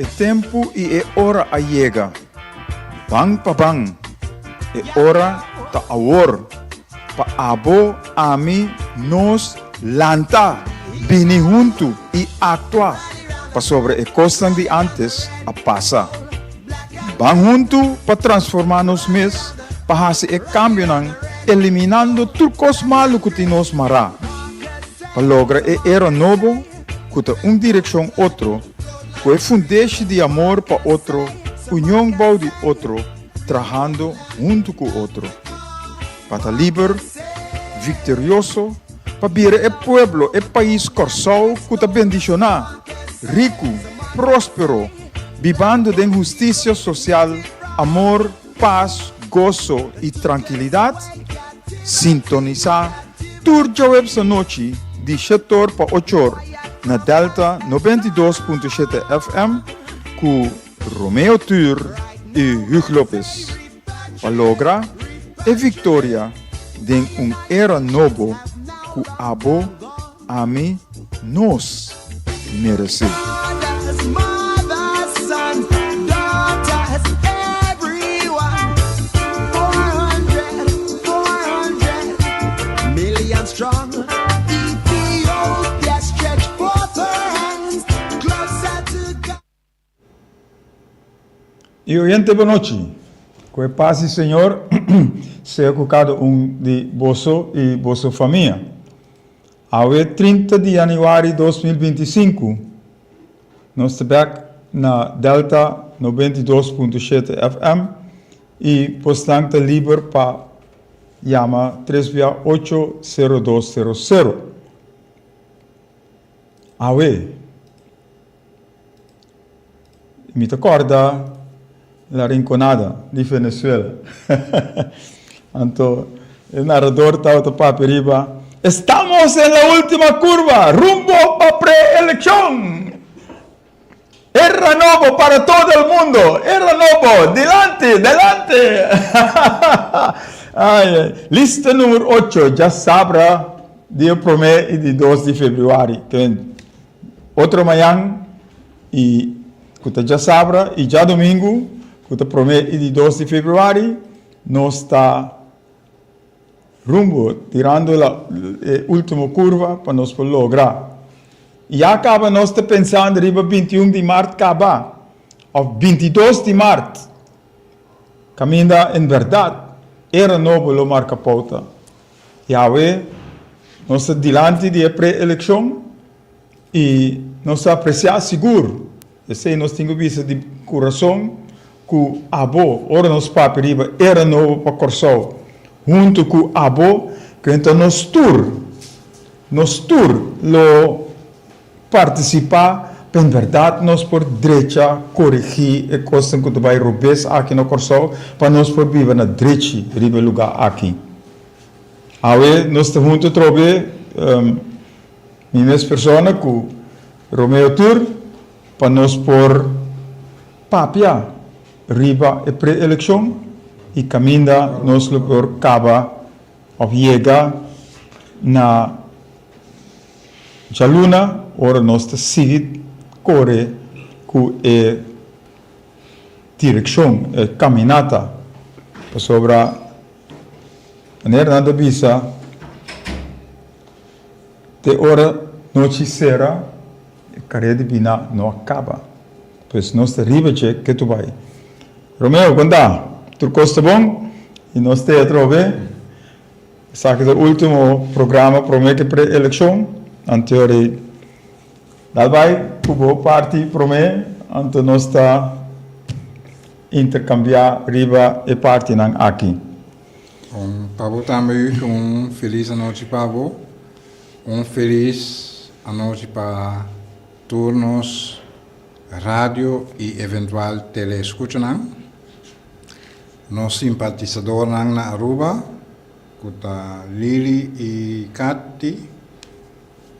E tempu i e ora a yega. Ban pa ban. E ora ta awor. Pa abo, ami, nos, lanta, bini huntu i aktua, pasobra e kosnan di ántes a pasa. Ban huntu pa transformá nos mes, pa hasi e kambionan, eliminando tur kos malu ku tin nos mará, pa logra e era nobo ku ta un direkshon otro, ku e fundeshi di amor pa otro, union bou di otro, trahando huntu ku otro. Pa ta liber, viktorioso, pa bira e pueblo, e pais Kòrsou ku ta bendishoná, riku, próspero, bibando den hustisia sosial, amor, pas, goso i trankilidat, sintonisá tur djaweps anochi di shetor pa ochor na Delta 92.7 FM ku Romeo Tur i Hugh Lopez pa logra e viktoria den un era nobo ku abo, ami, nos meresé. Y oyente bonochi. Cu e paz di Señor sea cu cada un di boso y boso famia. Awe 30 di januari 2025 nos ta bek na Delta 92.7 FM y bosnan ta liber pa yama tres bia ocho sero dos sero sero. Awe. Mi ta kòrda La Rinconada di Venezuela. Anto e narador tabata papia riba, Estamos en la última curva, rumbo pa pre-eleccion! Era nobo para todo el mundo! Era nobo! Dilanti! Delante! Ay, lista numero ocho djasabra dia promé i di dos di febrüari. Otro mañan i ku ta djasabra i djadumingu ku ta promé i di dos di februari nos ta rumbo tirando la e ultimo kurva pa nos por logra. Ya kaba nos ta pensando riba 21 di mart kaba òf 22 di mart kaminda en bèrdat era nobo lo marka pouta. Yahweh, nos ta dilanti di e pre-elekshon i nos ta apresiá sigur, esei nos tin ku bisa di kurason, ku abo, ora nos papia riba era nobo pa Kòrsou, huntu ku abo, kenta nos tur, nos tur lo partisipá pa en bèrdat nos por drecha, koregí e kosnan ku ta bai robes aki na Kòrsou, pa nos por biba na drechi riba e lugá aki. Awe nos ta huntu atrobe mi mes persona ku Romeo Tur pa nos por papia riba e pre-elekshon i kaminda nos lo por kaba òf yega na Djaluna ora nos ta sigui kore ku e direkshon, e kaminata, pasobra manera nan ta bisa te ora nochi sera e karea di bina no a kaba. Pues nos ta riba dje ketu bai. Romeo, kon ta? Tur kos ta bon? I nos te atrobe. Esaki ta ultimo programa prome ke pre-elekshon, anto di dal bai ku bo parti prome, anto nos ta interkambia riba e partinan aki. Un pa bo tambe Hugo, un felis anochi pa bo, un felis anochi pa tur nos radio y eventual teleescuchanan. Nos simpatisadornan na Aruba, ku ta Lili i Katty,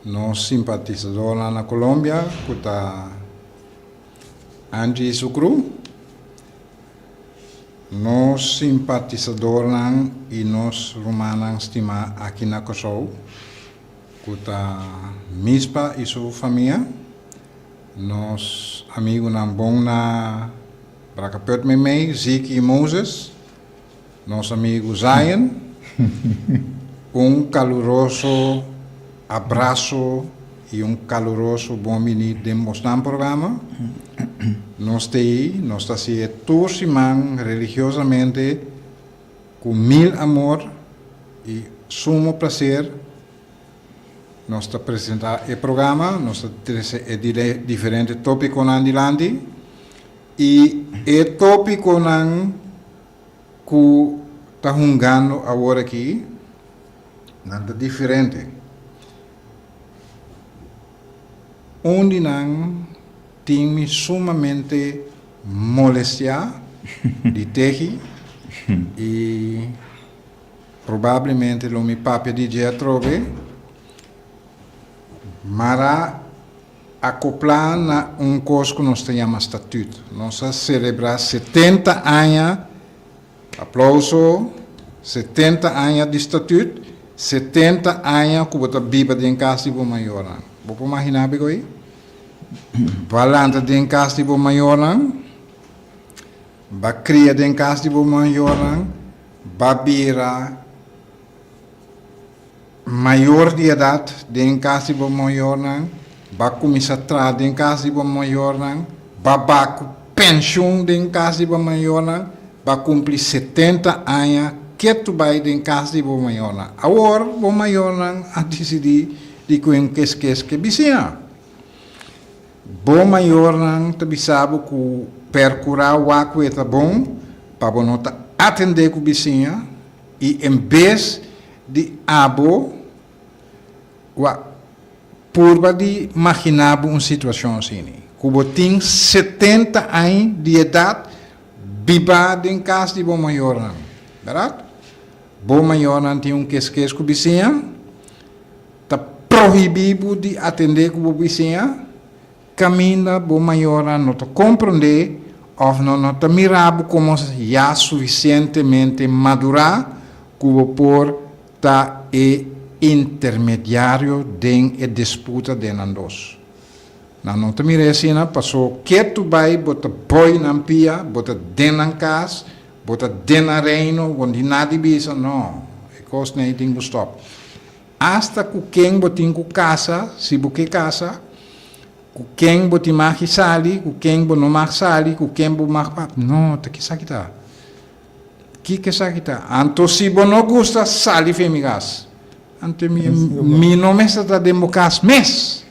nos simpatisadornan na Colombia, ku ta Angie i su crew, nos simpatisadornan i nos rumannan stimá aki na Kòrsou, ku ta Mispa i su famia. Nos amigunan bon na Brakaput meimei, Ziki i Moses, nos amigu Zion, un kaluroso abraso i un kaluroso bon bini den bosnan programa. Nos t'ei, nos ta hasié tur siman religiosamente ku mil amor i sumo plaser. Nos ta presentá e programa, nos ta trese e diferente tópikonan dilanti i e tópikonan ku ta hungando awor aki nan ta diferente. Un di nan tin mi sumamente molestiá di tehi i. Probablemente lo mi papia di dje atrobe, mara acoplá na un cos cu nos ta yama statuut. Nos a celebra 70 aña, aplauso, 70 aña di statuut, 70 aña cu bo ta biba den cas di bo mayornan. Bo por magina bico ei? Bo a lanta den cas di bo mayornan, bo a cria den cas di bo mayornan, Ba bira mayor di edat den kas di bo mayornan, ba kuminsá traha den kas di bo mayornan, ba ba ku penshun den kas di bo mayornan, ba kumpli 70 aña ketu bai den kas di bo mayornan. Awor bo mayornan a disidí di ku un keskes ke bisiña. Bo mayornan ta bisa bo ku perkurá wak ku e ta bon pa bo no ta atendé ku bisiña i en bes di abo wak purba di maginá bo un situashon asini ku bo tin 70 aña di edat bibá den kas di bo mayornan, bèrdat? Bo mayornan tin un keskes ku bisiña. Ta prohibí bo di atendé ku bo bisiña kaminda bo mayornan no ta komprondé òf no no ta mira bo komo ya sufisientemente madurá ku bo por ta e intermediario den e disputa den nan dos. Nan no ta mir'é asina paso ketu bai bo ta boi nan pia, bo ta den nan kas, bo ta den nan reino, bo no tin nada di bisa, no, e kosnan ei tin ku stòp. Asta ku ken bo tin ku kasa, si bo ke kasa, ku ken bo tin mag di sali, ku ken bo no mag sali, ku ken bo mag papia. No, ta kisaki ta. Kiko esaki ta? Anto si bo no gusta, sali fen mi kas. Anto mi, mi no mester ta den bo kas mes.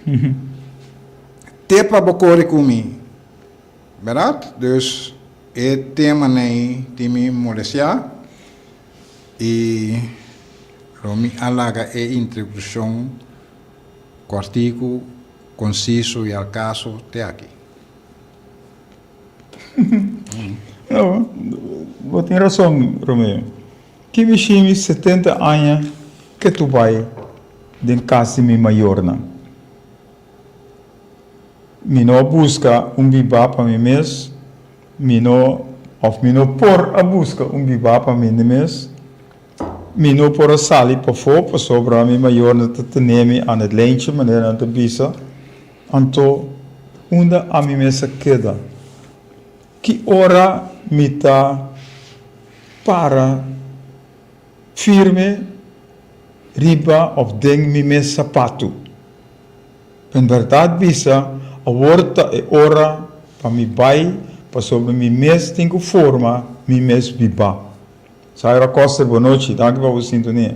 Te pa bo kore ku mi. Bèrdat? Dus e tema nei tin mi molestiá i lo mi a laga e introdukshon kòrtiku, konsiso i al kaso te aki. No, bo tin rason, Romeo. Ki bishimi 70 aña ke tu bai den kas di mi mayornan. Mi no a buska un bibá pa mi mes, mi no, òf mi no por a buska un bibá pa mi mes. Mi no por a sali pafó pasobra mi mayornan ta tene mi aan het lijntje, manera nan ta bisa. Anto, unda ami mes a keda? Ki ora mi ta para firme riba of den mi mes sapatu? En bèrdat bisa, awor ta e ora pa mi bai pasobra mi mes tin ku forma mi mes bibá. Zaira Koster, bonochi, danki pa bo sintonia.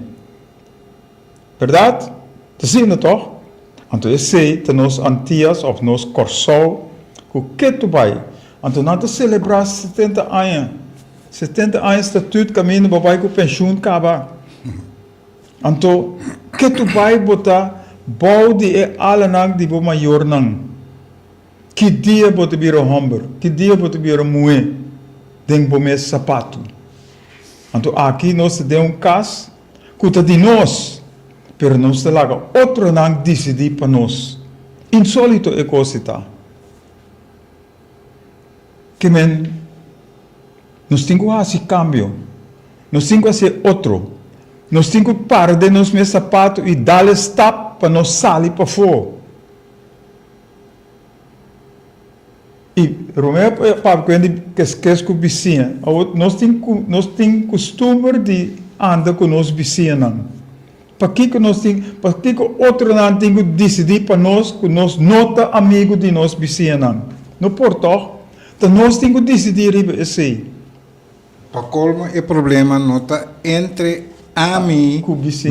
Bèrdat? Ta asina tòg? Anto esei ta nos Antias òf nos Kòrsou ku ketu bai. Anto nan ta selebrá 70 aña. 70 aña statüt kaminda bo bai ku penshun kaba. Anto ketu bai bo ta bou di e alanan di bo mayornan. Ki dia bo ta bira hòmber, ki dia bo ta bira muhé den bo mes sapatu. Anto aki nos ta den un kas ku ta di nos, pero nos ta laga otronan disidí pa nos. Insólito e kos ei ta. Ke men nos tin ku hasi kambio, nos tin ku hasi e otro, nos tin ku para den nos mes sapatu i dal e stap pa nos sali pafó. Romeo a papia ku hende keskes ku bisiña. Awor nos tin ku nos tin kustumber di anda ku nos bisiñanan. Pakiko nos tin pakiko otronan tin ku disidí pa nos ku nos no ta amigu di nos bisiñanan? No por tòg? Ta nos tin ku disidí riba esei. Pa colmo e problema no ta entre ami,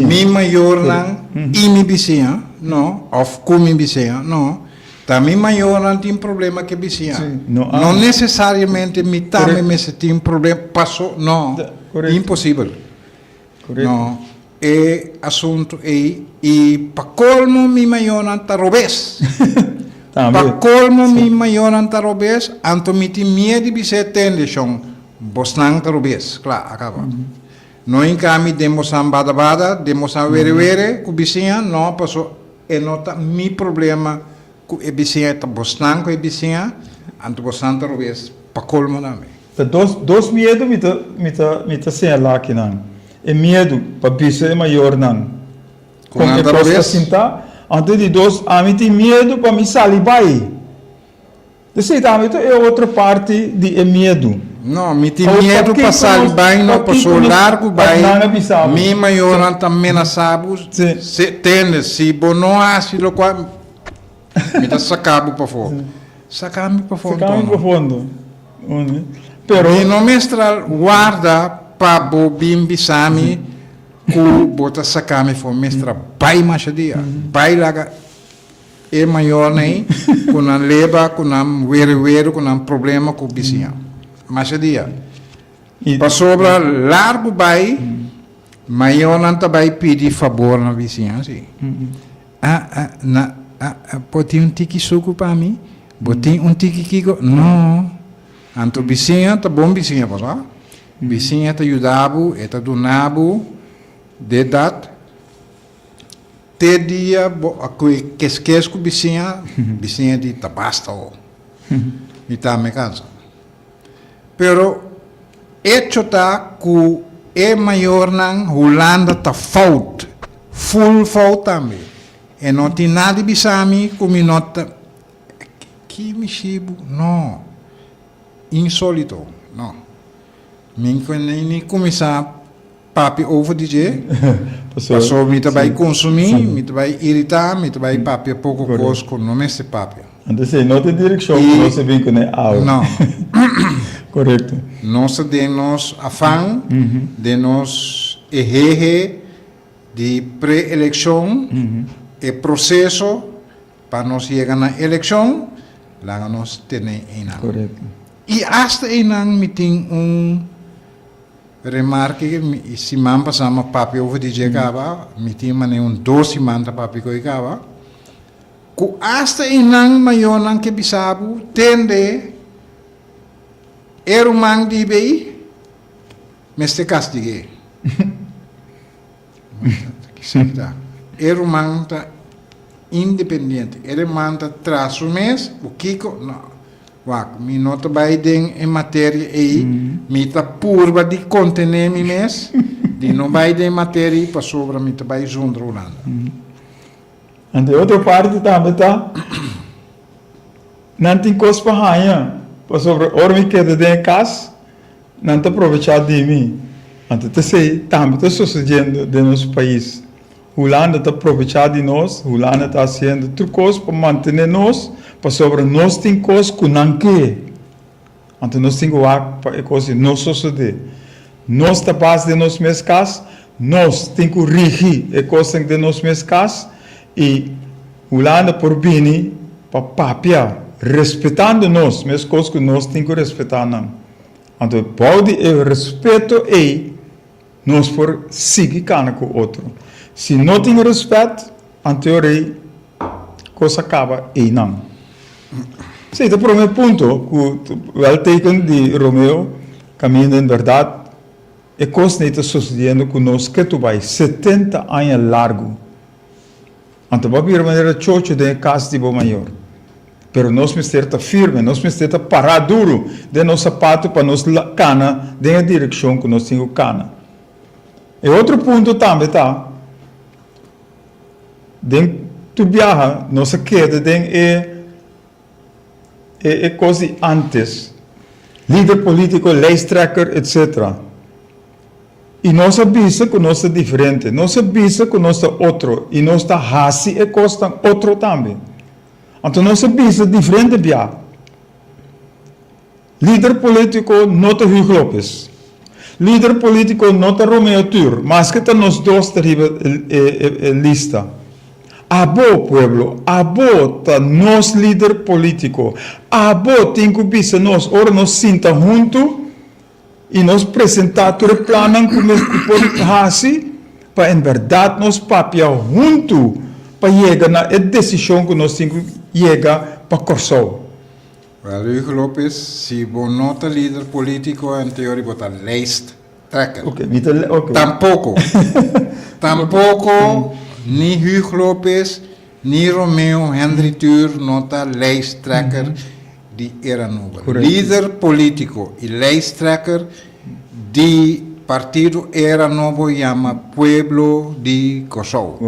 mi mayornan y mi bisiña, no, of cu mi bisiña, no. Ta mi mayornan tin problema cu e bisiña. No necesariamente mi tambe mester tin problema paso, no, imposibel. No, e asunto ei y pa colmo mi mayornan ta robes. Pa colmo mi mayornan ta robes, anto mi tin miedo di bis'é tende shon, bosnan ta robes, cla, a caba. No hinca mi den bosan bada bada, den bosan were were cu bisiña, no, paso e no ta mi problema Ku e bisiña ta bosnan ku e bisiña, anto bosnan ta robes pa kolmo tambe. Ta dos dos miedu mi ta mi ta mi ta señalá akinan. E miedu pa bisa e mayornan Ku kon nan e ta kos ta robes. sintá, anto di dos ami tin miedu pa mi sali bai. Esei tambe ta e otro parti di e miedu. No, mi tin Awor miedu pa pakiko sali nos bai no pakiko paso nos largu bai nan a bisa bo? mi mayornan ta menasá bo Sí. se tende si bo no hasi lokual Mi ta saka bo pafó. Saka mi pafó Saka mi anto no. pafó anto. Uni. Pero. Mi no mester warda pa bo bin bisa mi ku bo ta saka mi afó. Mi mester a bai masha dia. Bai laga e mayornan ei ku nan leba, ku nan were were, ku nan problema ku bisiña. Masha dia. Pasobra largu bai, mayornan ta bai pidi fabor na bisiña si. Ah, ah, na, ah, ah, bo tin un tiki suku pa mi? Bo tin un tiki kiko? No. Anto bisiña ta bon bisiña, bo sa. Bisiña ta yuda bo, e ta duna bo de dat. Te dia bo a kue keskes ku bisiña, bisiña di ta basta ho. Mi tambe kansa. Pero echo ta cu e mayornan Hulanda ta fout, full fout tambe. E no tin nada di bisa mi cu mi no ta, ki mishibu? No. Insolito, no. Mi ni cuminsa Papia over di dje, pasobra mi ta bai consumi, mi ta bai irita, mi ta bai papia poco cos cu no mester papia. Anto esei no ta e direccion cu nos a bin cune awe. No. Corecto. Nos ta den nos afan, den nos ehehe di pre-eleccion, e proceso pa nos yega na eleccion, laga nos tene einan. Corecto. Y hasta einan mi tin un. Remarke, Mi siman pasá mi a papia over di dje kaba, mi tin manera un dos siman ta papia ku e kaba, ku asta e nan mayornan ke bisa bo tende e ruman di bei mester kastig'é. Kisei ta. E ruman ta independiente. E ruman ta traha su mes, bo kiko? No. Wak, mi no ta bai den e materia ei. Mi ta purba di kontené mi mes, di no bai den e materia ei pasobra mi ta bai zundra Hulanda. Anto e otro parti tambe ta, nan tin kos pa haña, pasobra ora mi keda den e kas, Nan ta probechá di mi. Anto t'esei tambe ta sosediendo den nos pais. Hulanda ta probechá di nos, Hulanda ta hasiendo tur kos pa mantené nos, pasobra nos tin kos ku nan ke. Anto nos tin ku wak pa e kos ei no sosodé. Nos ta bas den nos mes kas, nos tin ku rigi e kosnan den nos mes kas i Hulanda por bini pa papia respetando nos meskos ku nos tin ku respetá nan. Anto bou di e respeto ei nos por sigui kana ku otro. Si no tin respet, anto e ora ei kos a kaba einan. Esei ta prome punto ku wel teken di Romeo kaminda en bèrdat e kosnan ei ta sosediendo ku nos ketu bai 70 aña largu. Anto bo a bira manera chocho den e kas di bo mayor. Pero nos mester ta firme, nos mester ta pará duru den nos sapato pa nos kana den e direkshon ku nos tin ku kana. E otro punto tambe ta, den tur biaha nos a keda den e. E e kos di antes, lider polítiko, lijsttrekker, etc. I nos a bisa ku nos ta diferente, nos a bisa ku nos ta otro i nos ta hasi e kosnan otro tambe. Anto nos a bisa diferente bia, lider polítiko no ta Hugo Lopez, lider polítiko no ta Romeo Tur, maske ta nos dos ta riba e lista. Abo, pueblo, abo ta nos lider polítiko, abo tin ku bisa nos ora nos sinta huntu, I nos presentá tur e plannan ku nos por hasi pa en bèrdat nos papia huntu pa yega na e desishon ku nos tin ku yega pa Kòrsou. Wel, Hugo Lopez, si bo no ta lider politico anterior bo ta lijsttrekker. Ok, mi ta, ok. Tampoco, tampoco ni Hugo Lopez Ni Romeo Hendry Tur no ta lijsttrekker di Era Nobo. Lider politico y lijsttrekker di partido Era Nobo yama Pueblo di Kòrsou.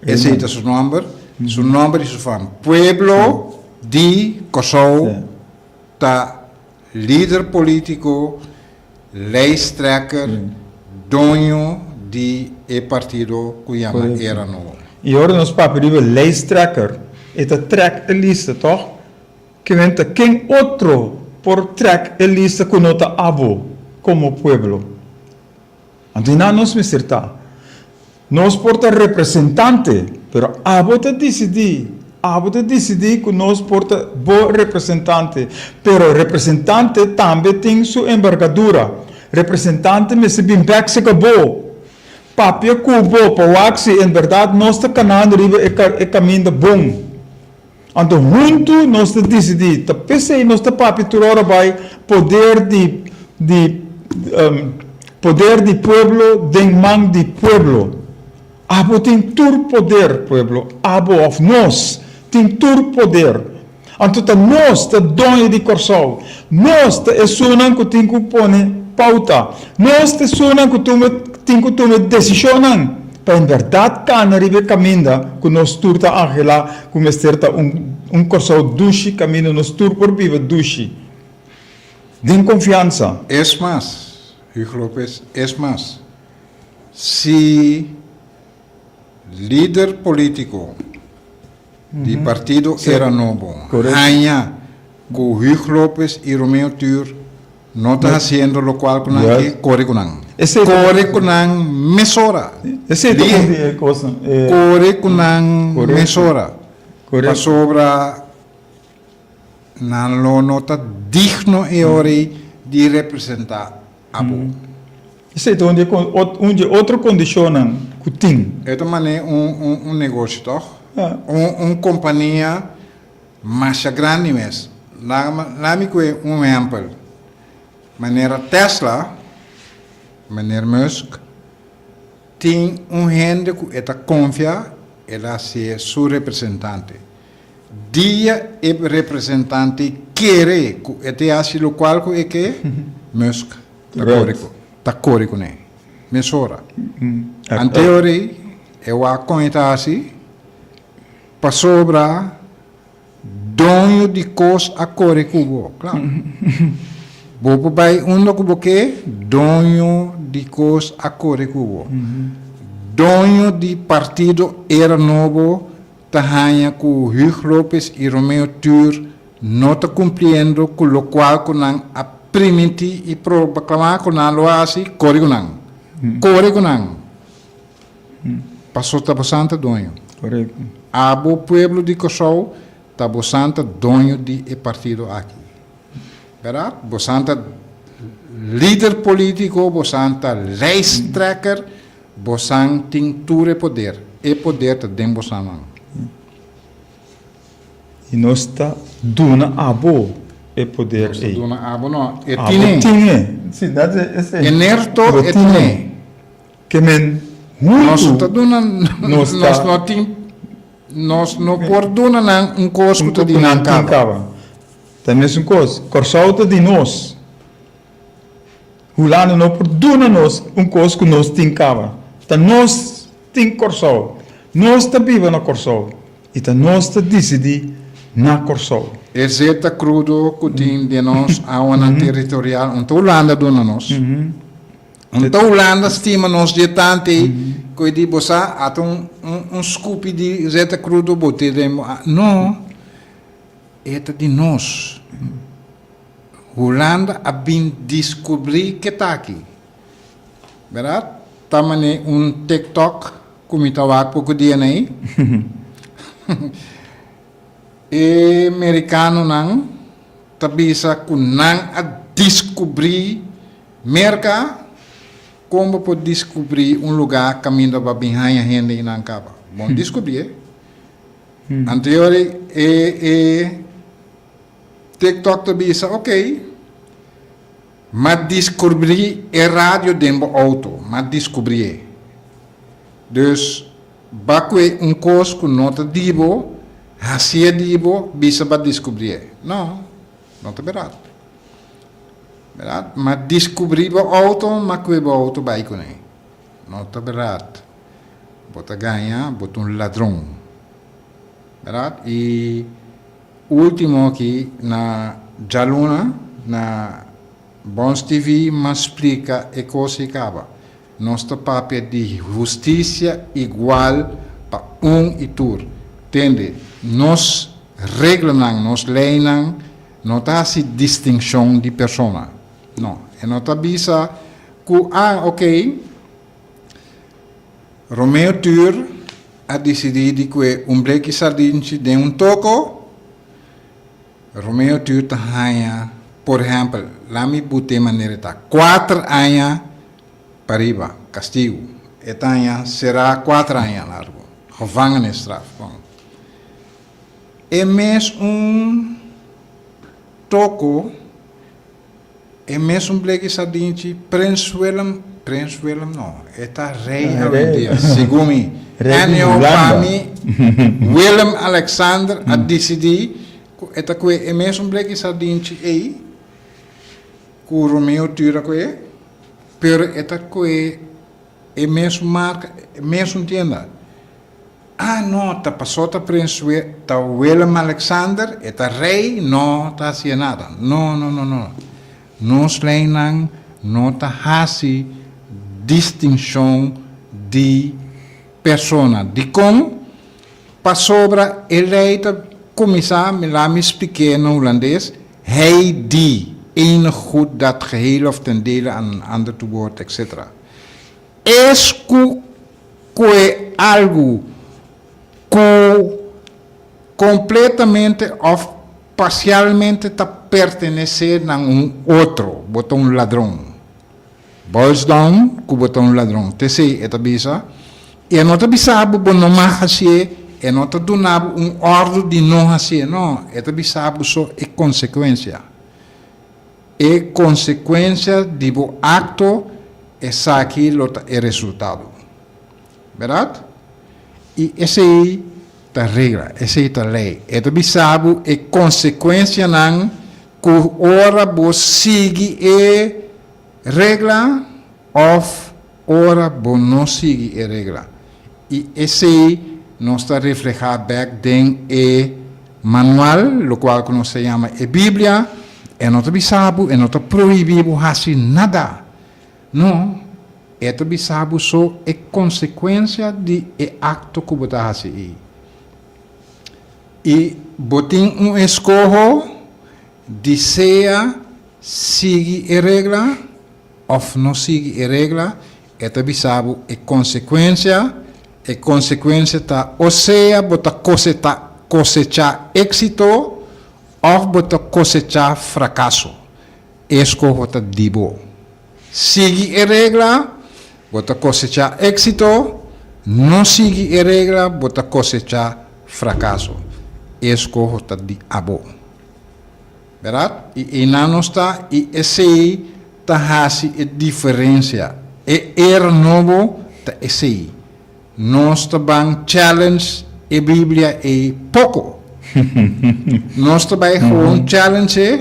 Esei ta su nomber, su nomber y su fam. Pueblo di Kòrsou ta lider politico, lijsttrekker, doño di e partido ku yama Era Nobo. I ora nos papia riba lijsttrekker, e ta trek e lista, tòg? Kimen ta ken otro por trek e lista ku no ta abo komo pueblo? Anto i nan nos mester ta. Nos por ta representante, pero abo ta disidí. Abo ta disidí ku nos por ta bo representante. Pero representante tambe tin su embergadura. Representante mester bin bèk seka bo, papia ku bo pa wak si en bèrdat nos ta kanando riba e kaminda bon. Anto huntu nos ta disidí. Ta p'esei nos ta papia tur ora bai poder di di poder di pueblo den man di pueblo. Abo tin tur poder, pueblo, abo òf nos tin tur poder. Anto ta nos ta doño di Kòrsou. Nos ta esunnan ku tin ku pone pauta. Nos ta esunnan ku tuma tin ku tuma desishonnan pa en bèrdat kana riba e kaminda ku nos tur ta anhelá ku mester ta un un Kòrsou dushi kaminda nos tur por biba dushi den konfiansa. Es mas, Hugo Lopez, es mas, si lider polítiko di partido Era Nobo haña ku Hugo Lopez i Romeo Tur no ta hasiendo lokual ku nan ke, kore ku nan. Kore ku nan mesora. Lihe. Kore ku nan mesora. Pasobra nan lo no ta digno e ora ei di representá abo. Esei ta un di e un di e otro kondishonnan ku tin. E ta manera un un un negoshi tòg? Un un kompania masha grandi mes. Laga mi kue un ehèmpel. Manera Tesla, meneer Musk, tin un hende ku e ta konfia, el a hasié su representante. Dia e representante kere ku e ta hasi lokual ku e ke, Musk ta kore ku ta kore kuné mesora. Anteori e wak kon e ta hasi pasobra doño di kos a kore ku bo. Kla. Bo por bai unda ku bo ke, doño di kos a kore ku bo. Doño di partido Era Nobo ta haña ku Huug Lopez i Romeo Tur no ta kumpliendo ku lokual ku nan a primintí i proklamá ku nan lo hasi, kore ku nan. Kore ku nan. Paso ta bosan ta doño. Abo pueblo di Kòrsou ta bosan ta doño di e partido aki. Bèrdat? Bosan ta lider polítiko, bosan ta lijsttrekker. Bosan tin tur e poder. E poder ta den bosan man. I nos ta duna abo e poder Nos ei. ta duna abo no. E Abo tine. tin e. Si, dat e esei. E nerto Bo e tine. tine. Ke men huntu Nos ta duna, nos ta. nos no tin, nos no por duna nan un kos ku Un ta kos di ku nan nan tin kaba. kaba. Ta mesun kos. Kòrsou ta di nos. Hulanda no por duna nos un kos ku nos tin kaba. Ta nos tin Kòrsou. Nos ta biba na Kòrsou i ta nos ta disidí na Kòrsou. E zeta krudo ku tin den nos awanan territorial un ta Hulanda duna nos. Un ta Hulanda stima nos dje tantu ei ku e di bo sa ata un un skupi di zeta krudo bo tin den bo a no e ta di nos. Hulanda a bin diskubrí ke ta aki. Bèrdat? Ta manera un TikTok ku mi ta wak poko dia na ei. E merikanonan ta bisa ku nan a diskubrí Merka. Kon bo por diskubrí un lugá kaminda bo a bin haña hende i nan kaba? Bo no diskubrié. Anterior e e TikTok ta bisa, Oké, m'a diskubrí e radio den bo outo, m'a diskubrié. Dus Ba kue un kos ku no ta di bo, hasié di bo, bisa ba diskubrié. No, no ta bèrdat. Bèrdat? Ma diskubrí bo outo, ma kue bo outo bai kuné. No ta bèrdat. Bo ta gaña, bo ta un ladron. Bèrdat? I último aki na djaluna na Bons TV m'a splika e kos ei kaba. Nos ta papia di hustisia igual pa un i tur. Tende, nos reglanan, nos leinan no ta hasi distinshon di persona. No, e no ta bisa ku, ah, okey, Romeo Tur a disidí di kue un bleki sardinchi den un toko, Romeo Tur ta haña, por ehèmpel, laat mi but'é manera e ta, kuater aña pariba, kastigu. E ta haña será kuater aña largu, gevangenisstraf. Bon, e mes un toko, e mes un bleki sardinchi, Prins Willem, Prins Willem no, e ta rei awendia, segun mi. Rei di Anyhow, pa Hulanda. mi, Willem Alexander a disidí ku e ta kue e mes un bleki sardinchi ei ku Romeo Tura kue, pero e ta kue e mesun marka, e mesun tienda. Ah no, ta paso ta Prins ta Willem Alexander, e ta rei, no ta hacié nada. No, no, no, no. Nos leinan no ta haci distincion di persona. Dicon? Pasobra e lei ta cuminsa, mi laat mi spliké na Hulandes, Hij die enig goed dat geheel of ten dele aan een ander toebehoort, etc. Es ku kue algu ku kompletamente òf parsialmente ta pertenesé na un otro, bo ta un ladron. Boils down ku bo ta un ladron. T'esei e ta bisa. E no ta bisa bo bo no mag hasié, e no ta duna bo un òrdu di no hasié, no, e ta bisa bo so e konsekuensia. E konsekuensia di bo akto, esaki lo ta e resultado. Bèrdat? I esei ta regla, esei ta lei. E ta bisa bo e konsekuensianan ku ora bo sigui e regla òf ora bo no sigui e regla. I esei nos ta reflehá bèk den e manual, lokual ku nos ta yama e Biblia. E no ta bisa bo, e no ta prohibí bo hasi nada. No, e ta bisa bo so e konsekuensia di e akto ku bo ta hasi ei. I bo tin un eskoho di sea sigui e regla òf no sigui e regla, e ta bisa bo e konsekuensia. E konsekuensia ta o sea bo ta kosechá éksito òf bo ta kosechá frakaso. E eskoho ta di bo. Sigui e regla, bo ta kosechá éksito, no sigui e regla, bo ta kosechá frakaso. E eskoho ta di abo. Bèrdat? I einan nos ta, i esei ta hasi e diferensia. E era nobo ta esei. Nos ta ban challenge e Biblia ei poko. Nos ta bai gewoon challenge e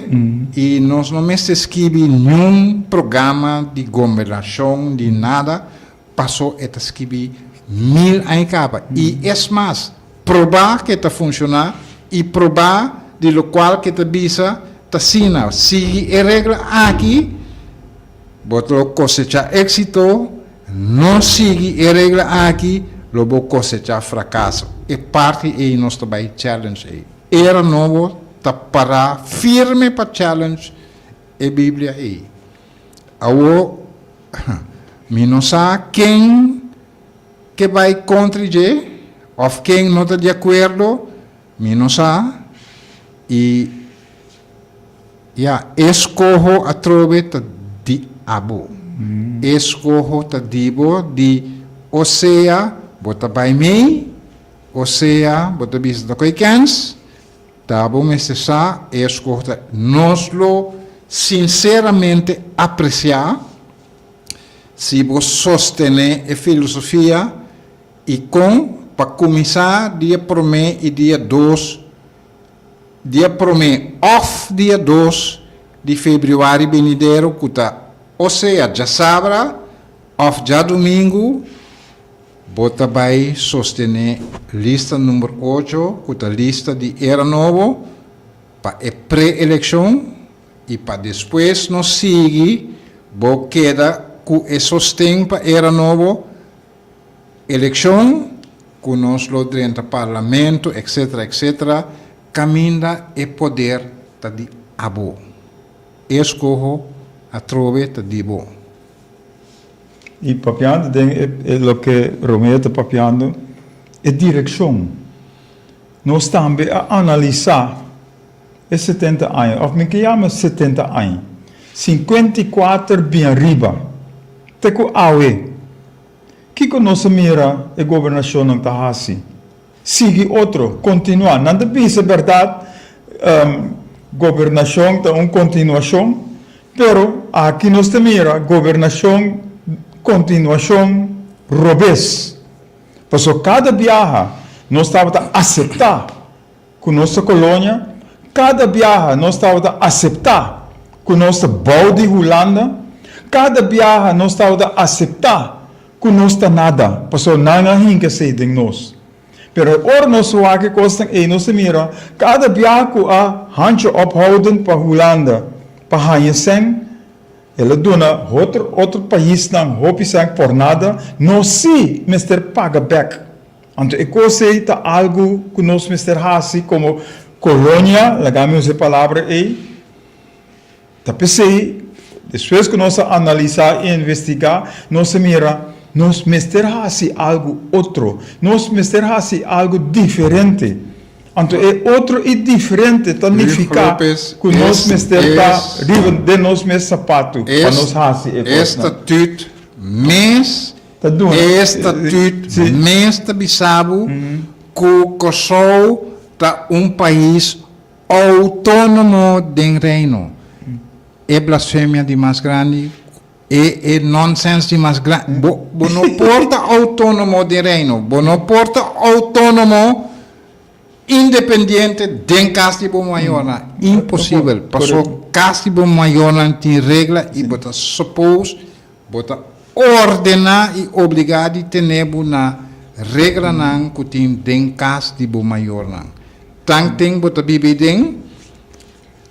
i nos no mester skibi niun programa di gobernashon di nada paso e ta skibi mil aña kaba. I es mas, proba ke ta funshoná i proba. di lokual ku e ta bisa ta asina, sigui e regla aki, bo ta lo kosechá éksito, no sigui e regla aki, lo bo kosechá frakaso. E parti ei nos ta bai challenge ei. Era Nobo ta pará firme pa challenge e Biblia ei. Awor, mi no sa ken ke bai kontra dje òf ken no ta di akuerdo, mi no sa. I ya, e skoho atrobe ta di abo. E skoho ta di bo di o sea bo ta bai mei o sea bo ta bisa ta koe kèns. Ta bo mester sa e eskoho ta. Nos lo sinseramente apresiá si bo sostené e filosofia i kon pa kuminsá dia promé i dia dos dia promé òf dia dos di febrüari benidero ku ta o sea djasabra òf djadumingu. Bo ta bai sostené lista number ocho ku ta lista di Era Nobo pa e pre-elekshon i pa despues nos sigui bo keda ku e sosten pa Era Nobo elekshon ku nos lo drenta parlamento etc etc kaminda e poder ta di abo. E eskoho atrobe ta di bo. I papiando den e loke Romeo ta papiando, e direkshon. Nos tambe a analisá e 70 aña, òf mi ke yama 70 aña, 54 bin ariba, te ku awe. Kiko nos a mira e gobernashonnan ta hasi? Sigui otro, kontinuá. Nan ta bisa bèrdat, gobernashon ta un kontinuashon, pero aki nos ta mira gobernashon kontinuashon robes. Pasobra kada biaha nos tabata aseptá ku nos ta kolonia, kada biaha nos tabata aseptá ku nos ta bou di Hulanda, kada biaha nos tabata aseptá Ku nos ta nada, pasobra nan a hinka esei den nos. Pero ora nos wak e kosnan ei, nos ta mira kada biaha ku a handje ophouden pa Hulanda pa haña sèn, el a duna otro otro paisnan hopi sèn por nada, nos sí mester paga bèk. Anto e kos ei ta algu ku nos mester hasi komo kolonia, laga mi usa e palabra ei. Ta p'esei, despues ku nos a analisá i investigá, nos a mira, nos mester hasi algu otro, nos mester hasi algu diferente. Anto e otro i diferente ta nifiká ku nos mester ta riba den nos mes sapatu pa nos hasi e kosnan. E statüt mes, e statüt mes ta bisa bo ku Kòrsou ta un pais Outónomo den Reino. E blasfemia di mas grandi, e e nonsens di mas grandi. Bo bo no por ta outónomo den Reino. Bo no por ta outónomo independiente den kas di bo mayornan. Imposibel. Paso kas di bo mayornan tin regla i bo ta suppose, bo ta ordená i obligá di tene bo na reglanan ku tin den kas di bo mayornan. Tanten bo ta biba ei den,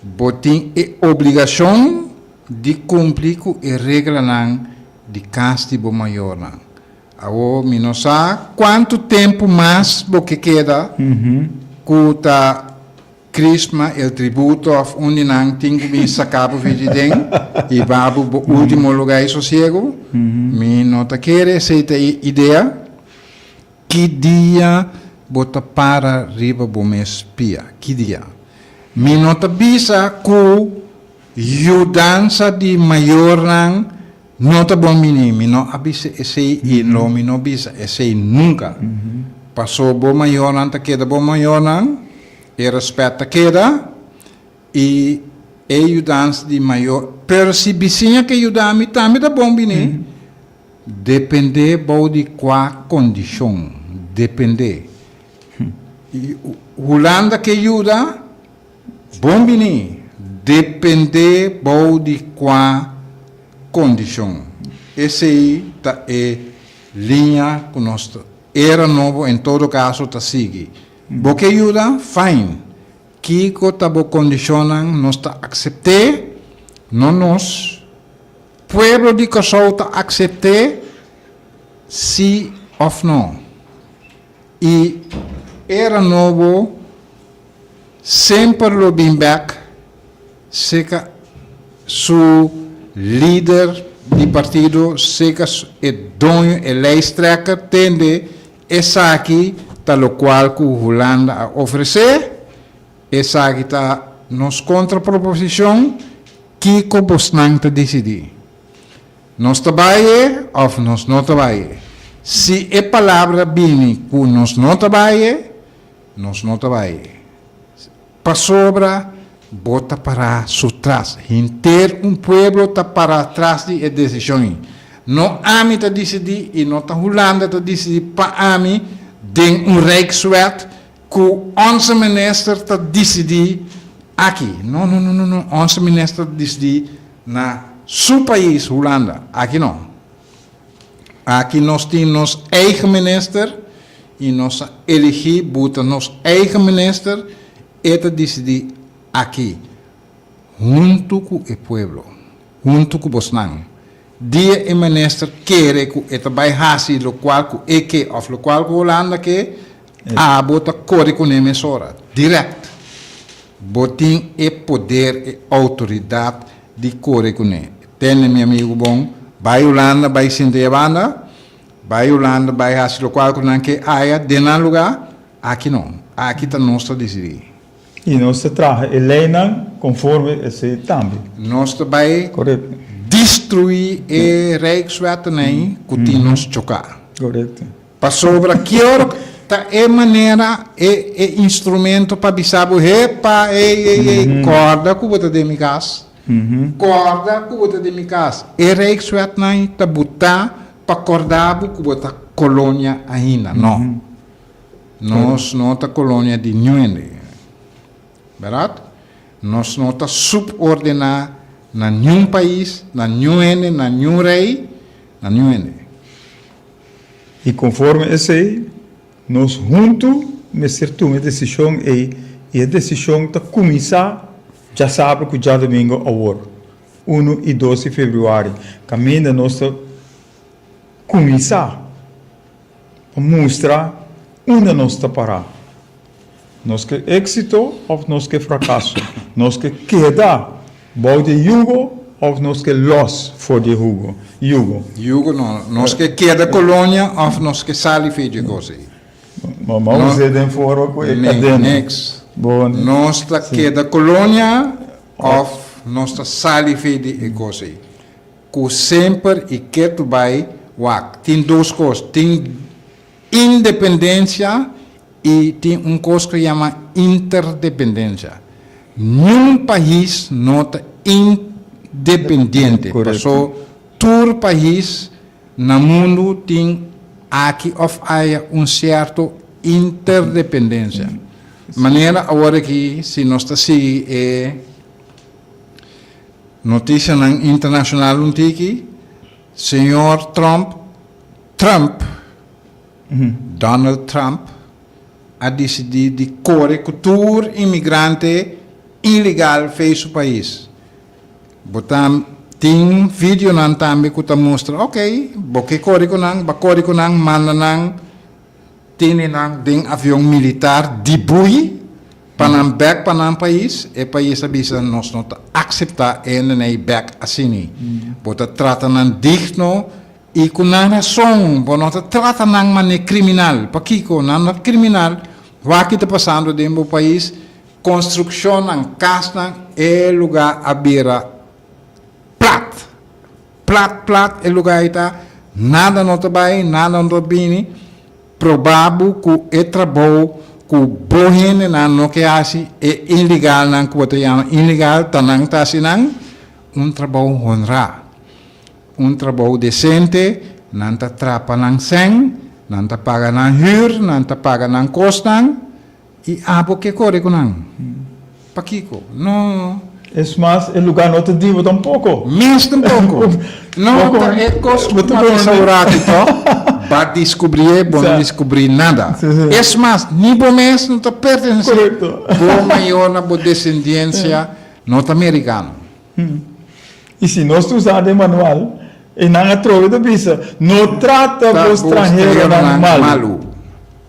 bo tin e obligashon di kumpli ku e reglanan di kas di bo mayornan. Awor mi no sa kuantu tempu mas bo ke keda ku ta Crisma, El Tributo òf un di nan tin ku bin saka bo for di den i ba bo bo último lugá di sosiegu. Mi no ta kere esei ta e idea. Ki dia bo ta para riba bo mes pia? Ki dia? Mi no ta bisa ku yudansa di mayornan no ta bon bini. Mi no a bisa esei i lo mi no bisa esei nunka. Paso bo mayornan ta keda bo mayornan, e rèspèt ta keda i e yudansa di mayor. Pero si bisiña ke yuda mi tambe ta bon bini. Dependé bou di kua kondishon, dependé. Hulanda ke yuda, bon bini, dependé bou di kua kondishon. Esei ta e liña ku nos Era Nobo en todo kaso ta sigui. Bo ke yuda, fine. Kiko ta bo kondishonnan? Nos ta aksept'é? No nos. Pueblo di Kòrsou ta aksept'é? Sí òf no? I era nobo semper lo bin bèk seka su lider di partido, seka e doño, e lijsttrekker, tende esaki ta lokual ku Hulanda a ofresé, esaki ta nos kontraproposishon, kiko bosnan ta disidí? Nos ta bai e òf nos no ta bai e? Si e palabra bini ku nos no ta bai e, nos no ta bai e. Pasobra bo ta pará su tras. Henter un pueblo ta pará tras di e desishon ei. No ami ta disidí i no ta Hulanda ta disidí pa ami den un Rijkswet ku onze minister ta disidí aki. No, no, no, no, no. Onze minister ta disidí na su pais, Hulanda. Aki no. Aki nos tin nos eigen minister y nos a eligi buta nos eigen minister, e ta dicidi aki hunto cu e pueblo, hunto cu bosnan. Dia e minister kere cu e ta bay haci locual cu e ke of locual cu Hulanda ke, abo ta core cune mesora, direct. Bo tin e poder, e autoridad di kore kuné. Tende mi amigu bon, bai Hulanda bai sinta e banda, bai Hulanda bai hasi lokual ku nan ke aya den nan lugá, aki no, aki ta nos ta disidí. I nos ta traha e leinan konforme esei tambe. Nos ta bai destruí e Rijkswetten ei ku tin nos choká. Korekto. Pasobra kior ta e manera, e e instrumento pa bisa bo, Hepa, ey, ey, ey, kòrda ku bo ta den mi kas. Kòrda ku bo ta den mi kas. E Rijkswetnan ta butá pa kòrda bo ku bo ta kolonia ainda. No. Nos no ta kolonia di niun hende. Bèrdat? Nos no ta subordená na niun pais, na niun hende, na niun rei, na niun hende. I konforme esei, nos huntu mester tuma e desishon ei i e desishon ta kuminsá djasabra ku djadumingu awor, unu i dos di febrüari, kaminda nos ta kuminsá pa mustra unda nos ta pará. Nos ke éksito òf nos ke frakaso? Nos ke keda bou di e yugo òf nos ke lòs for di e hugo, yugo? Yugo no. Nos ke keda kolonia òf nos ke sali for di e kos ei? Mama us'é den forma ku e kadena. Niks. Nos ta keda kolonia òf nos ta sali for di e kos ei? Ku semper i ketu bai wak. Tin dos kos. Tin Independencia y tin un cos cu yama interdependencia. Niun pais no ta independiente, paso tur pais na mundo tin aki of aya un cierto interdependencia. Manera awor aki si nos ta sigui e noticianan internacional un tiki, señor Trump Trump, Donald Trump, a disidí di kore ku tur imigrante ilegal fei su pais. Bo ta tin videonan tambe ku ta mustra, ok, bo ke kore ku nan, ba kore ku nan, manda nan, tene nan den avion militar di bui pa nan bek pa nan pais. E pais a bisa nos no ta akseptá hende bek asini. Bo ta trata nan digno I ku nan rason, bo no ta trata nan manera kriminal. Pakiko? Nan no ta kriminal. Wak ki ta pasando den bo pais, konstrukshonnan, kasnan, e lugá a bira plat. Plat, plat e lugá ei ta, nada no ta bai, nada no ta bini. Proba bo ku e trabou ku bo hendenan no ke hasi, e ilegalnan ku bo ta yama ilegal, ta nan ta hasi nan, un trabou honrá. Un trabou decente, nan ta trapa nan sèn, nan ta paga nan hür, nan ta paga nan kosnan, i abo ke kore ku nan? Pakiko? No. Es mas, e lugá no ta di bo tampoko. Mes tampoko. No, ta e kos ku bo ta bisa ora aki tòg. Ba deskubrié, bo no deskubrí nada. Es mas, ni bo mes no ta pertenesé. Bo mayornan, bo desendiensia no ta merikano. I si nos ta usa den manual, e nan atrobe ta bisa, No trata bo stranheronan malu.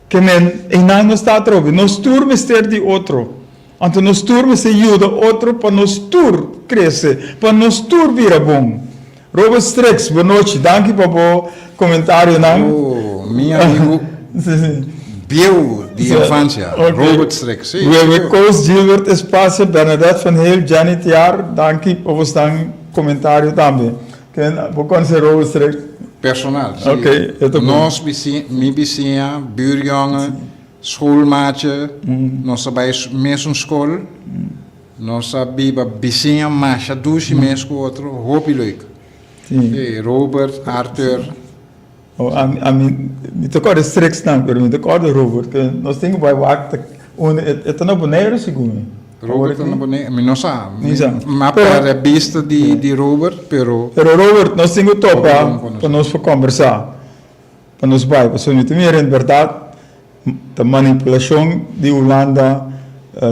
Ke men, einan nos ta atrobe. Nos tur mester di otro. Anto nos tur mester yuda otro pa nos tur krese, pa nos tur bira bon. Robert Strix, bonochi. Danki pa bo komentarionan. Oh, mi amigu bieu di infansia, Robert Strix. Si, Wewe sigur. Koos, Gilbert Espacia, Bernadette van Heel, Jenny Tiar, danki pa bosnan komentario tambe. Ken, bo konosé Robert Strix? Personal, si. Ok, e ta bon. Nos bisi, mi bisiña, buurjongen, schoolmaatje, nos a bai mesun skol. Nos a biba bisiña masha dushi mes ku otro, hopi leuk. Sí, Robert, Arthur. Oh, ami, ami, mi ta kòrda Strixnan, pero mi ta kòrda Robert, ke nos tin ku bai wak ta unda, e ta na Boneiru segun mi. Robert ta na Boneiru, mi no sa. Mi sa. Mi a pèrdè bista di, di Robert, pero. Pero Robert, nos tin ku topa pa nos por kòmbersá, pa nos bai, pasobra mi ta mira en bèrdat Ta manipulacion di Hulanda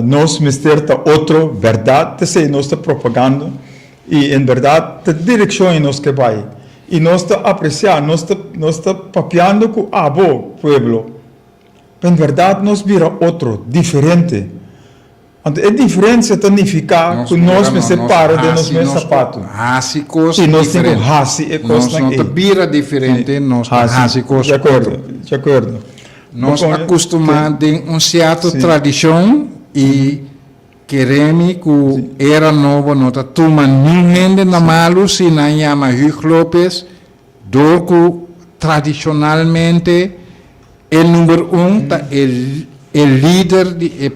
nos mester ta otro berdad ta esey nos ta propagando y en berdad ta direccion y nos ke bay y nos ta aprecia nos ta nos ta papiando cu abo pueblo pa en berdad nos bira otro diferente Anto e diferencia ta nifica cu nos mester para den nos mes zapato. Hasi cos Y nos tin cu hasi e cosnan ey. Nos no ta bira diferente, nos ta hasi cos otro. De acuerdo, de acuerdo. Nos a custuma den un cierto tradicion y keremi cu era nobo no ta tuma niun hende na malu si nan yama Huug Lopez door cu tradicionalmente E number un ta e e lider di e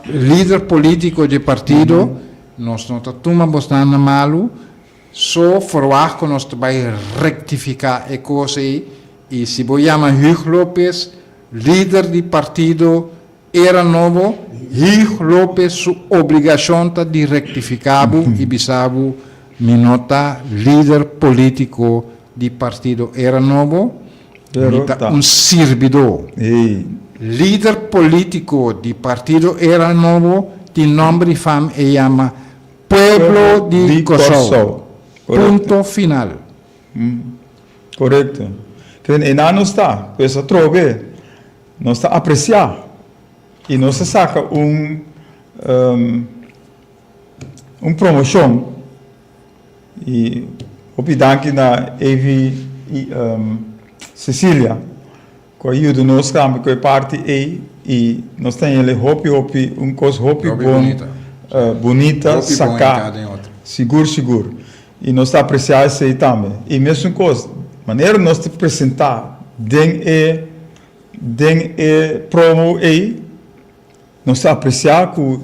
lider politico dje partido, nos no ta tuma bosnan na malu, so verwacht cu nos ta bay rectifica e cos ey, y si bo yama Huug Lopez lider di partido Era Nobo, Huug Lopez su obligacion ta di rectifica bo y bisa bo mi no ta lider politico di partido Era Nobo, Mi ta un sirbidó. Lider polítiko di partido Era Nobo tin nòmber di fam e yama Pueblo di Kòrsou. Punto final. Korekto. Kende einan nos ta, pues atrobe nos ta apresiá i nos ta saka un un promoshon. I hopi danki na Evi i Cecilia ku a yuda nos tambe ku e parti ei i nos ta hende hopi hopi un kos hopi bon bunita saká sigur sigur i nos ta apresiá esei tambe i mesun kos manera nos ta presentá den e den e promo ei. Nos ta apresiá ku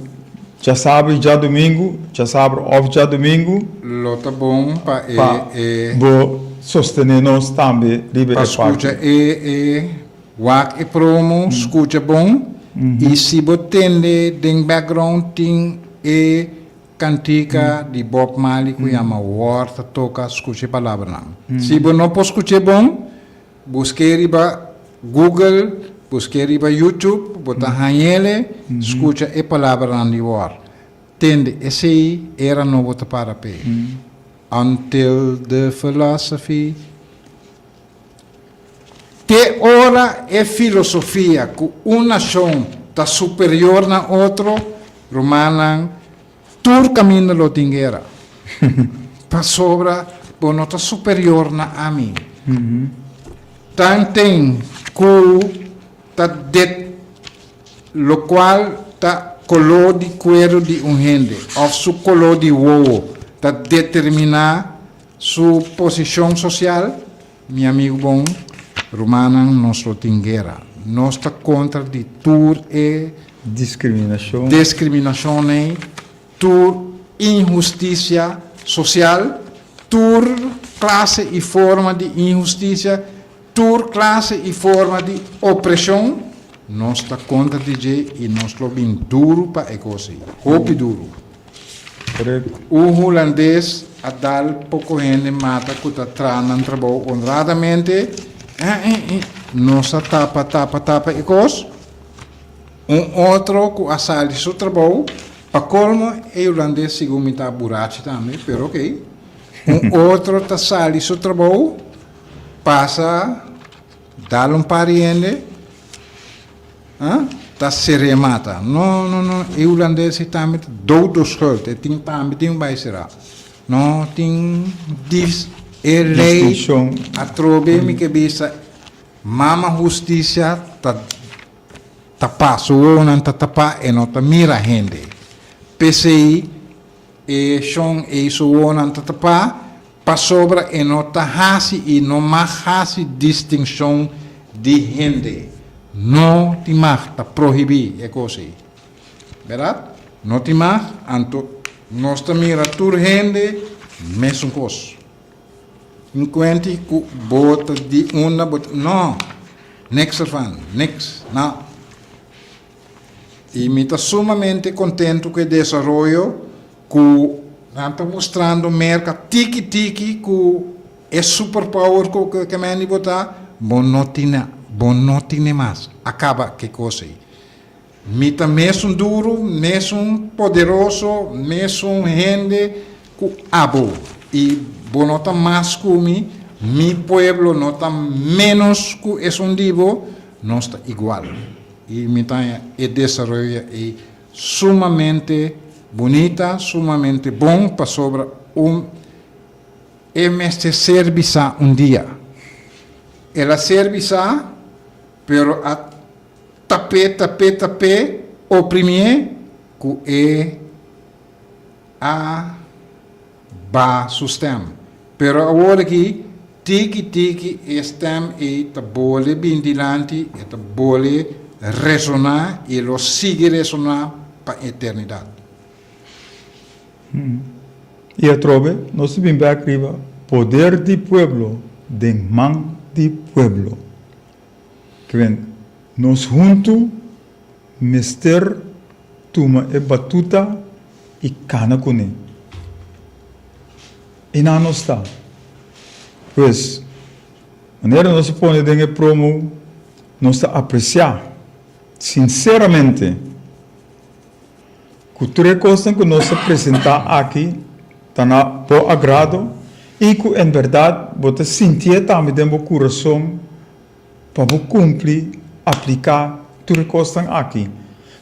djasabra i djadumingu, djasabra òf djadumingu. Lo ta bon pa e Pa bo sostené nos tambe riba e Pa parti. skucha e e wak e promo, skucha bon i si bo tende den background tin e kantika di Bob Marley ku yama War ta toka, skucha e palabranan. Si bo no por skuch'é bon, Busk'é riba Google, busk'é riba YouTube, bo ta hañ'ele, skucha e palabranan di wòr. Tende, esei era no bo ta para p'e. Until the philosophy. Te ora e filosofia ku un nashon ta superior na otro, rumannan, tur kaminda lo tin guera. Pasobra bo no ta superior na ami. Tanten ku ta det lokual ta koló di kueru di un hende òf su koló di wowo ta determiná su posishon sosial, mi amigu bon, rumannan, nos lo tin guera. Nos ta kontra di tur e Diskriminashon. Diskriminashon ei, tur inhustisia sosial, tur klase i forma di inhustisia, tur klase i forma di opreshon, nos ta kontra di dje i nos lo bin duru pa e kos ei, hopi duru. Un hulandes a dal poko hende mata ku ta traha nan trabou onradamente. Nos a tapa, tapa, tapa e kos. Un otro ku a sali su trabou, pa kolmo e hulandes segun mi ta burachi tambe, pero ok. Un otro ta sali su trabou, pasa dal un par di hende, ta ser'é mata. No, no, no, e hulandes ei tambe ta dood door schuld, e tin tambe tin bai será. No tin dis e lei atrobe mi ke bisa mama hustisia ta tapá su wowonan ta tapá e no ta mira hende p'esei e shon ei su wowonan ta tapá pasobra e no ta hasi i no mag hasi distinshon di hende no tin mag ta prohibí e kos ei. Berdad? No tin mag, anto nos ta mira tur hende mesun kos. Un kuenti ku bo ta di unda bo ta, no, niks ervan, niks, no. I mi ta sumamente kontentu ku e desaroyo ku nan ta mustrando Merka tiki tiki ku e superpower ku ke men di bo ta, bo no tine, bo no tine mas. A kaba ke kos ei. Mi ta mesun duru, mesun poderoso, mesun hende ku abo, i bo no ta mas ku mi, mi pueblo no ta ménos ku esun di bo, nos ta igual. I mi ta haña e desaroyo ei sumamente bunita, sumamente bon, pasobra un e mester ser bisá un dia. El a ser bisá, pero a. Tap'é, tap'é, tap'é, oprimié ku e a ba su stèm. Pero awor aki, tiki tiki e stèm ei ta bole bin dilanti, e ta bole resoná i e lo sigui resoná pa eternidat. I atrobe nos ta bin bèk riba poder di pueblo den man di pueblo. Kwen nos huntu mester tuma e batuta i kana kuné. I nan nos ta. Pues, manera nos a pone den e promo, nos ta apresiá sinseramente ku tur e kosnan ku nos a presentá aki ta na bo agrado i ku en bèrdat bo ta sintié tambe den bo kurason Pa bo kumpli, apliká tur e kosnan aki,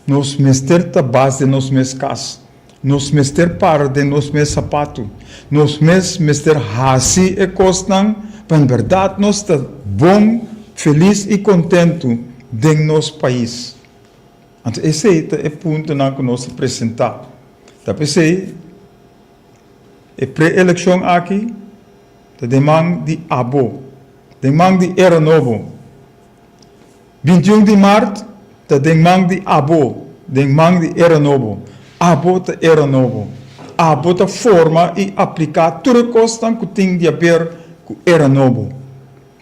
nos mester ta bas den nos mes kas. Nos mester para den nos mes sapatu. Nos mes mester hasi e kosnan pa en bèrdat nos ta bon, felis i kontentu den nos pais. Anto esei ta e puntonan ku nos ta presentá. Ta p'esei e pre-elekshon aki ta den man di abo. Den man di Era Nobo. 21 di mart ta den man di abo, den man di Era Nobo. Abo ta Era Nobo. Abo ta forma i apliká tur e kosnan ku tin di aber ku Era Nobo.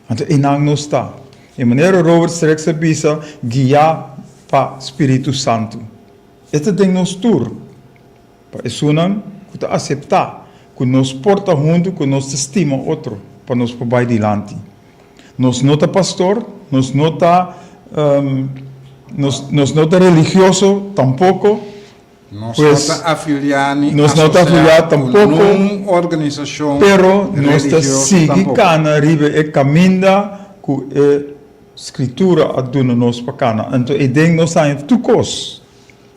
Anto einan nos ta. E manera Robert Strex a bisa, guiá pa Spiritu Santu. E ta den nos tur. Pa esunnan ku ta aseptá ku nos por ta huntu ku nos ta stima otro pa nos por bai dilanti. Nos no ta pastor, nos no ta nos nos no ta religioso tampoko, Nos no pues ta afiliá ni nos no ta asosiá afiliá ku tampoko, nun organisashon pero nos ta religioso sigui tampoko. kana riba e kaminda ku e Skritura a duna nos pa kana. Anto eden nos haña tur kos.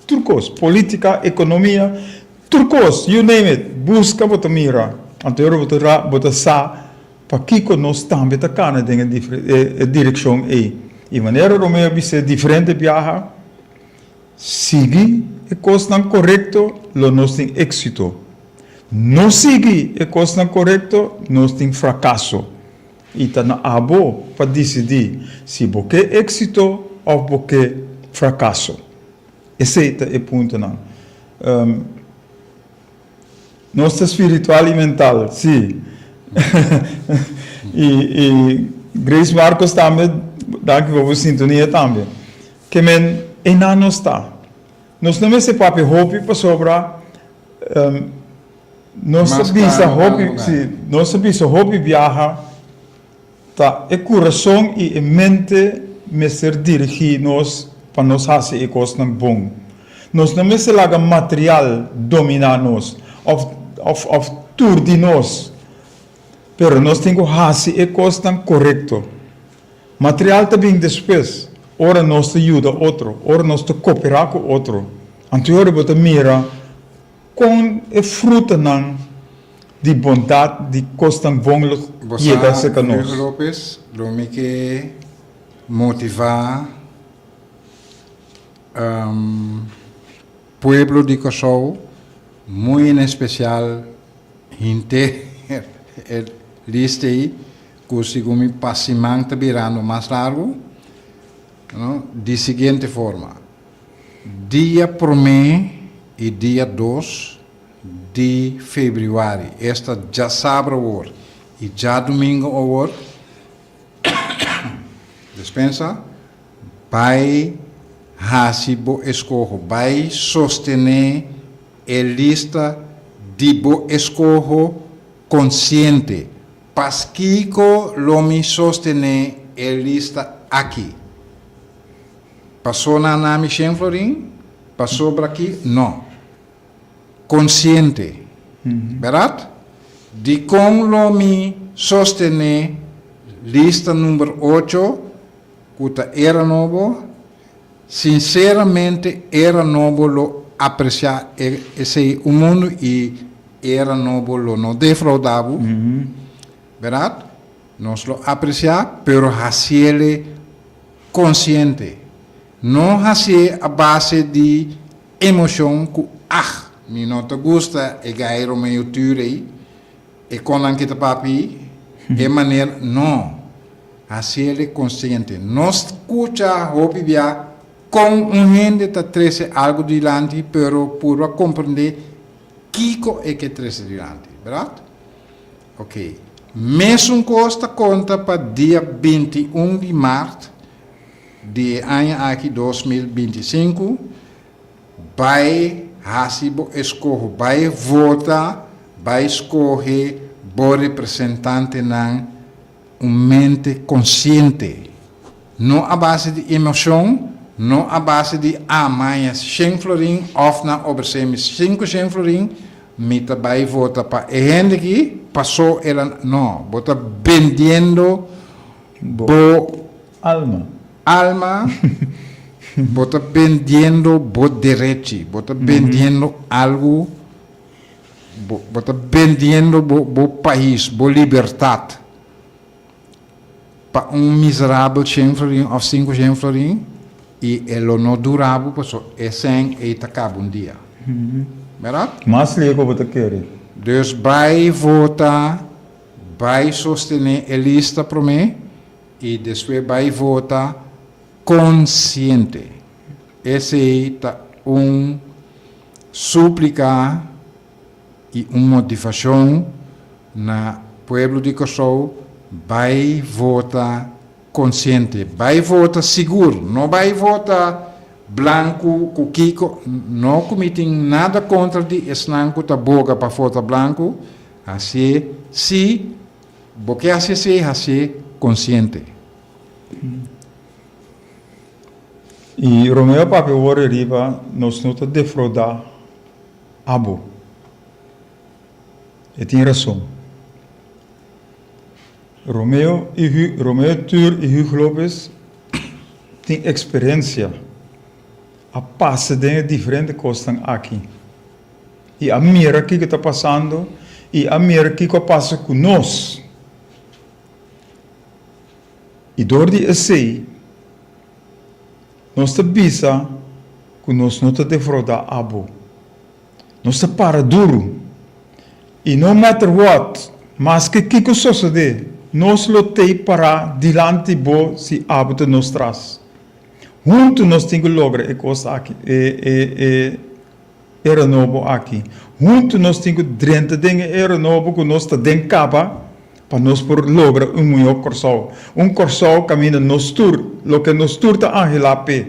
Tur kos, politica, economia, tur kos, you name it, busca bo ta mira, anto ora bo ta ra, bo ta sa pakico nos tambe ta cana den e e direccion ey. Y manera Romeo a bis'é diferente biaha, sigui e cosnan corecto lo nos tin exito, no sigui e cosnan corecto nos tin fracaso. Y ta na abo pa dicidi si bo ke exito of bo ke fracaso. Esey ta e puntonan. Nos ta spiritual y mental, si. Y y Grace Marcos tambe, danki pa bo sintonia tambe. Ke men, eynan nos ta. Nos no mester papia hopi pasobra Nos ta bisa hopi, si, nos ta bisa hopi biaha. Ta e kurason i e mente mester dirigí nos pa nos hasi e kosnan bon. Nos no mester laga material dominá nos òf òf òf turdi nos, pero nos tin ku hasi e kosnan korekto. Material ta bin despues, ora nos ta yuda otro, ora nos ta koperá ku otro. Anto e ora bo ta mira kon e frutanan di bondat, di kosnan bon lo Bo yega sa, serka nos. Hugo Lopez, lo mi ke motivá pueblo di Kòrsou, muy en espesial henter e lista ei, ku segun mi pa siman ta birando mas largu, no, di siguiente forma, dia promé i dia dos di febrüari, esta djasabra awor i djadumingu awor, despensa, bai hasi bo eskoho, bai sostené e lista di bo eskoho konsiente. Paskiko lo mi sostené e lista aki? Pasó nan na mi shen florin? Pasobra ki? No. Konsiente. Bèrdat? Dikon lo mi sostené lista number ocho ku ta Era Nobo? Sinseramente Era Nobo lo apresiá esei un mundu i Era Nobo lo no defraudá bo. Bèrdat? Nos lo apresiá, pero hasiele konsiente. No hasié a base di Emoshon ku ah mi no ta gusta e gai Romeo Ture ei, e konnan ki ta papia ei, e manera, no. Hasiel e konsiente. No skucha hopi bia kon un hende ta trese algu dilanti pero purba komprendé kiko e ke trese dilanti, bèrdat? Ok. Mesun kos ta konta pa dia 21 di mart Di e aña aki 2025, bai hasi bo eskoho, bai vota, bai skohe bo representantenan un mente konsiente, no a base di emoshon, no a base di a maña shen florin òf nan obresé mi sinku shen florin, mi ta bai vota pa e hende aki paso el a, no, bo ta bendiendo bo. Alma. Alma, bo ta bendiendo bo derechi, bo ta bendiendo algu, bo, bo ta bendiendo bo, bo pais, bo libertad pa un miserabel shen florin of sinku shen florin i e lo no dura bo paso e sèn ei ta kaba un dia. Bèrdat? Mas lihé ku bo ta kere. Dus bai vota, bai sostené e lista promé. I despues bai vota konsiente. Esei ta un súplika i un motivashon na pueblo di Kòrsou, bai vota konsiente, bai vota sigur, no bai vota blanku ku kiko, no ku mi tin nada kontra di esnan ku ta boga pa vota blanku, hasié si Bo ke hasi esei, hasié konsiente. I Romeo a papia wor riba nos no ta defraudá abo. E tin rason. Romeo i Hu, Romeo Tur i Hugo Lopez tin eksperensia, a pasa den e diferente kosnan aki. I a mira kiko ta pasando i a mira kiko a pasa ku nos. I dor di esei nos ta bisa ku nos no ta defraudá abo. Nos ta para duru. I no matter what, maske kiko sosodé, nos lo tei pará dilanti bo si abo ta nos tras. Huntu nos tin ku logra e kos aki, e e e. Era nobo aki. Huntu nos tin ku drenta den e era nobo ku nos ta den kaba pa nos por logra un mihó Kòrsou. Un Kòrsou kaminda nos tur, loke nos tur ta anhelá p'e.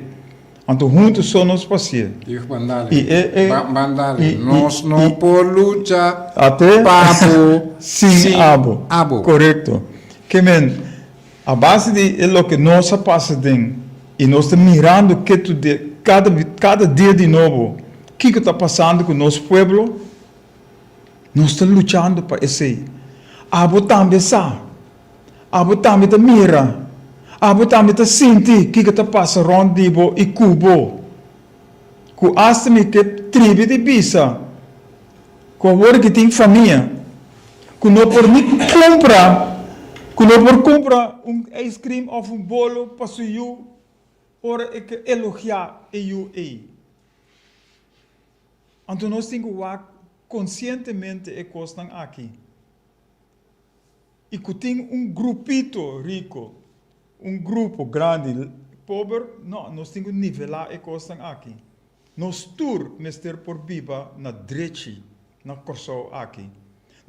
Anto huntu so nos por hasié. Dijo ban dale. I e e Ban dale. i i Nos no i por lucha Ate pa bo sin sin abo. abo. Korekto. Ke men. A base di e loke nos a pasa den i nos ta mirando ketu de kada kada dia di nobo kiko ta pasando ku nos pueblo, nos ta luchando pa esei. Abo tambe sa, abo tambe ta mira, abo tambe ta sinti kiko ta pasa rònt di bo i ku bo. Ku asta mi ke tribi di bisa ku awor ki tin famia ku no por ni kumpra ku no por kumpra un ice cream òf un bolo pa su yu ora e ke elogiá e yu ei. Anto nos tin ku wak konsientemente e kosnan aki. I ku tin un grupito riko, un grupo grandi pober, no, nos tin ku nivelá e kosnan aki. Nos tur mester por biba na drechi na Kòrsou aki.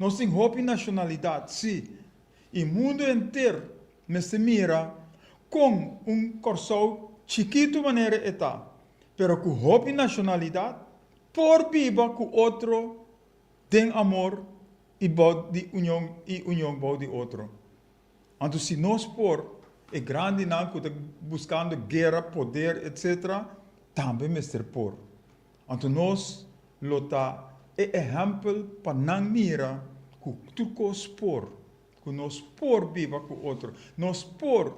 Nos tin hopi nashonalidat, sí, i mundu henter mester mira kon un Kòrsou chikitu manera e ta, pero ku hopi nashonalidat, por biba ku otro den amor i bou di union i union bou di otro. Anto si nos por, e grandinan ku ta buskando guera, poder etc. Tambe mester por. Anto nos lo ta e ehèmpel pa nan mira ku tur kos por, ku nos por biba ku otro, nos por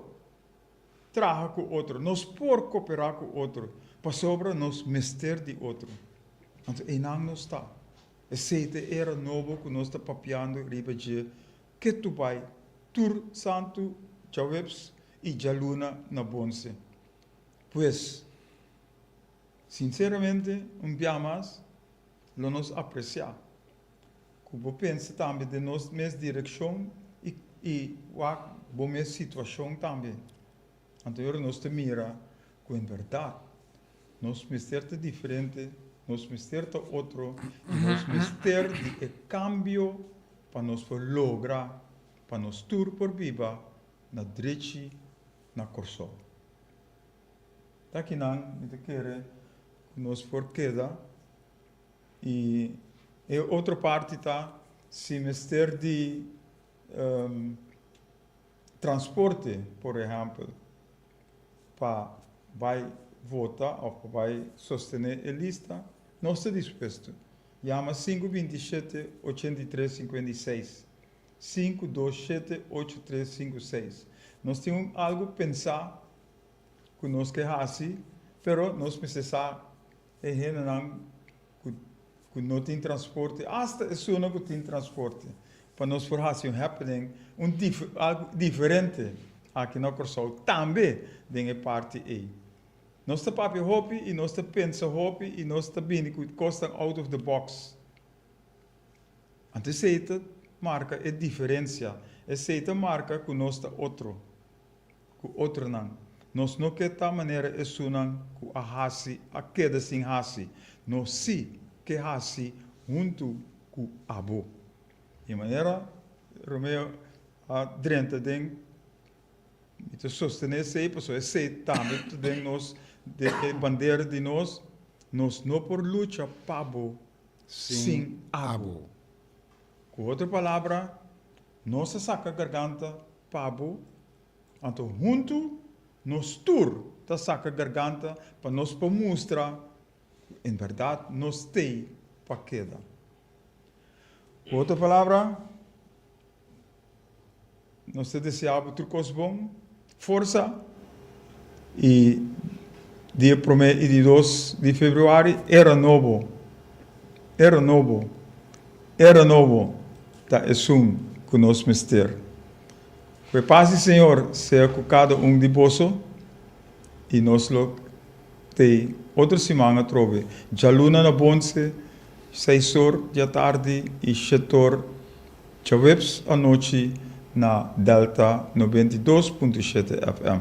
traha ku otro, nos por koperá ku otro, pasobra nos mester di otro. Anto einan nos ta. Esei ta e era nobo ku nos ta papiando riba dje ketu bai tur santu djaweps i djaluna na Bonse. Pues, sinseramente un bia mas lo nos apresiá ku bo pensa tambe den nos mes direkshon i i wak bo mes situashon tambe. Anto ora nos ta mira ku en bèrdat nos mester ta diferente, nos mester ta otro i nos mester di e kambio pa nos por logra pa nos tur por biba na drechi na Kòrsou. Ta kinan mi ta kere ku nos por keda i e otro parti ta si mester di Transporte, por ehèmpel, pa bai vota òf pa bai sostené e lista, nos ta dispuesto. Yama sinku 27 83 56, sinku dos shete ocho tres sinku seis. Nos tin un algu pensá ku nos ke hasi, pero nos mester sa e hendenan ku ku no tin transporte, asta esunnan ku tin transporte, pa nos por hasi un happening, un algu diferente aki na Kòrsou tambe den e parti ei. Nos ta papia hopi i nos ta pensa hopi i nos ta bini ku kosnan out of the box. Anto esei ta marka e diferensia, esei ta marka ku nos ta otro. Ku otronan. Nos no ke ta manera esunnan ku a hasi a keda sin hasi. Nos sí ke hasi huntu ku abo. E manera Romeo a drenta den, mi ta sostené esei pasobra esei tambe ta den nos, den e bandera di nos, nos no por lucha pa bo sin abo. Ku otro palabra, Nos a saka garganta pa bo, anto huntu nos tur ta saka garganta pa nos por mustra ku en bèrdat nos t'ei pa keda. Ku otro palabra, nos ta deseá bo tur kos bon, forsa i dia promé i di dos di febrüari era nobo, era nobo, era nobo ta esun ku nos mester. Ku e pas di Señor sea ku kada un di boso i nos lo tei otro siman atrobe djaluna na bonse seis or di atardi i shetor Djaweps anochi na Delta 92.7 FM.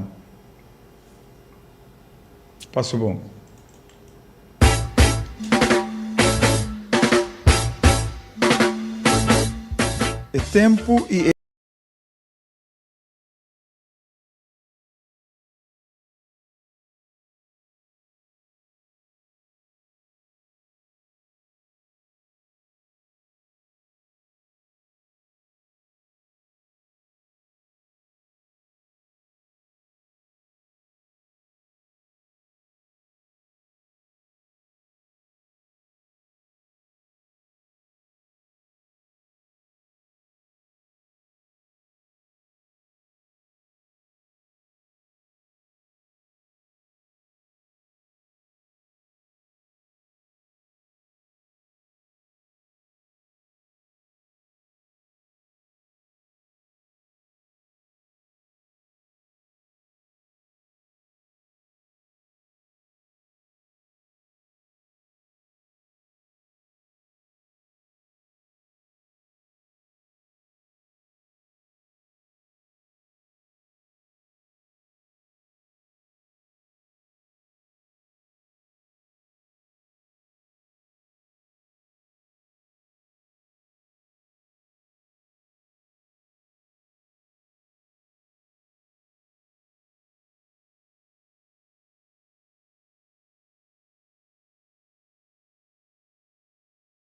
Pasa bon. E tempu i e.